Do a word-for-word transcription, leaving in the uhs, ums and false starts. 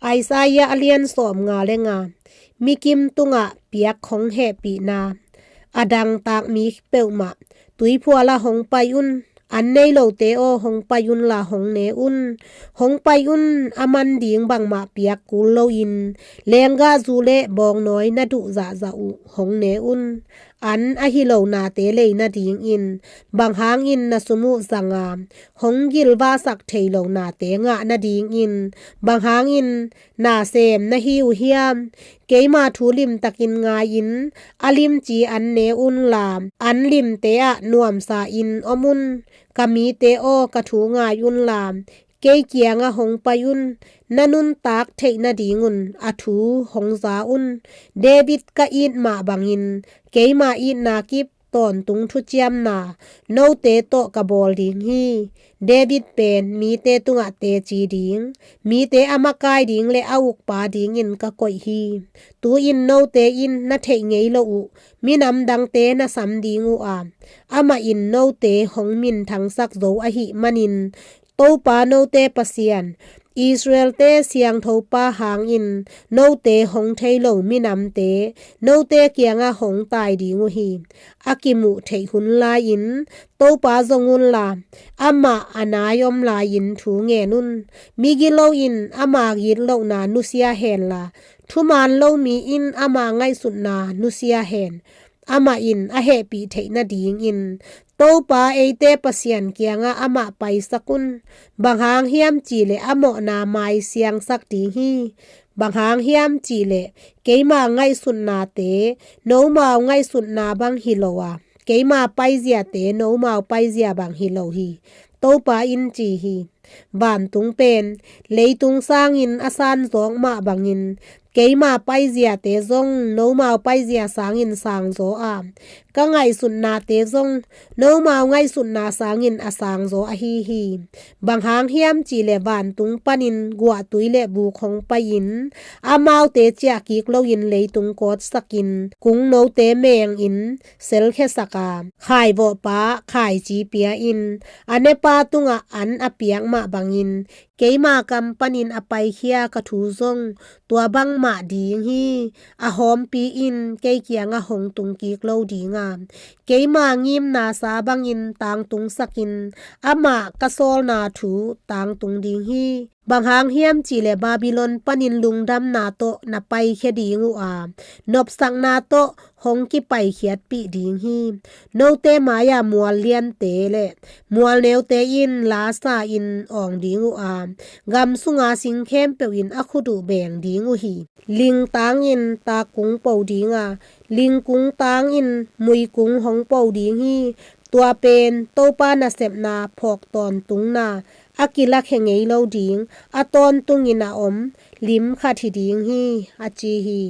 Isaiah a lian sawmnga le nga. Mikim tungah piak hong hehpihna. A dangtak mi peuhmah, tuiphualah hong pai un. An nei lote aw, hong pai unla hong ne un. Hong pai un, a man ding bangmah piak kul loin, lenggahzu le bawngnawi na duh zahzah uh hong ne un. An ahi lo nate lei nadingin, bang hangin na sum uh zanga, hong gilvahsak thei lo nate ngah nadingin, bang hangin nasem na hi uh hiam? Keima thu limtakin ngai-in, a limci an ne unla, an limte ah nuamsa-in om un. Ka mite aw, ka thu ngai unla, kei kiangah hong pai un. Na nuntak theih nadingun a thu hong za un. David ka it mah bangin, keima itna kip tawntung thuciamna note tawh ka bawl ding hi. David pen mite tungah teci ding, mite a makai ding le a ukpa dingin ka koih hi. Tu-in note in na theih ngei lo uh minam dangte na sam ding uh a, amah in note hong minthangsak zo ahih manin, Topa note Pasian, Israel-te siangthopa hangin note hong thei lo minamte note kiangah hong tai ding uh hi. A kimuh theih hun lai-in Topa zong unla, amah a nai om lai-in thu ngen un. Migilo in ama gitlohna nusia henla, thuman lo mi in ama ngaihsutna nusia hen. Amah in a hehpih theih nadingin, Topa eite Pasian kiangah amah paisak un. Bang hang hiam cihleh a mawhna maisiangsak ding hi. Bang hang hiam cihleh keima ngaihsutnate nomau ngaihsutna bang hi lo a, keima paiziate nomau paizia bang hi lo hi, Topa in ci hi. Vantung pen leitung sangin a sanzawk mah bangin, keima paiziate zong nomau paizia sangin sangzaw a, ka ngaihsutnate zong nomau ngaihsutna sangin a sangzaw ahi hi. Bang hang hiam cihleh vantung panin guahtui le buk hong pai-in, amaute ciahkik loin leitung kawtsakin, kungnote mengin selkhiasak a, khaivawhpa khaici pia-in, a nepa tungah an a piak mah bangin, keima kam panin a paikhia ka thu zong tua bangmah ding hi. A hawmpi in kei kiangah hong tungkik lo ding a, keima ngimnasa bangin tangtungsakin, amah ka sawlna thu tangtung ding hi. Bang hang hiam cihleh Babylon panin lungdamna tawh na paikhia ding uh a, nopsakna tawh hong kipaikhiatpih ding hi. Note mai-ah mual liante le mual neute in lasa-in awng ding uh a, gam sunga sing khempeuh in a khut uh beng ding uh hi. Ling tangin takkung po ding a, lingkung tangin muikung hong po ding hi. Tua pen Topa nasepna phawk tawntungna, a kilakhia ngei lo ding, a tawntungin a om lim khat hi ding hi, a ci hi.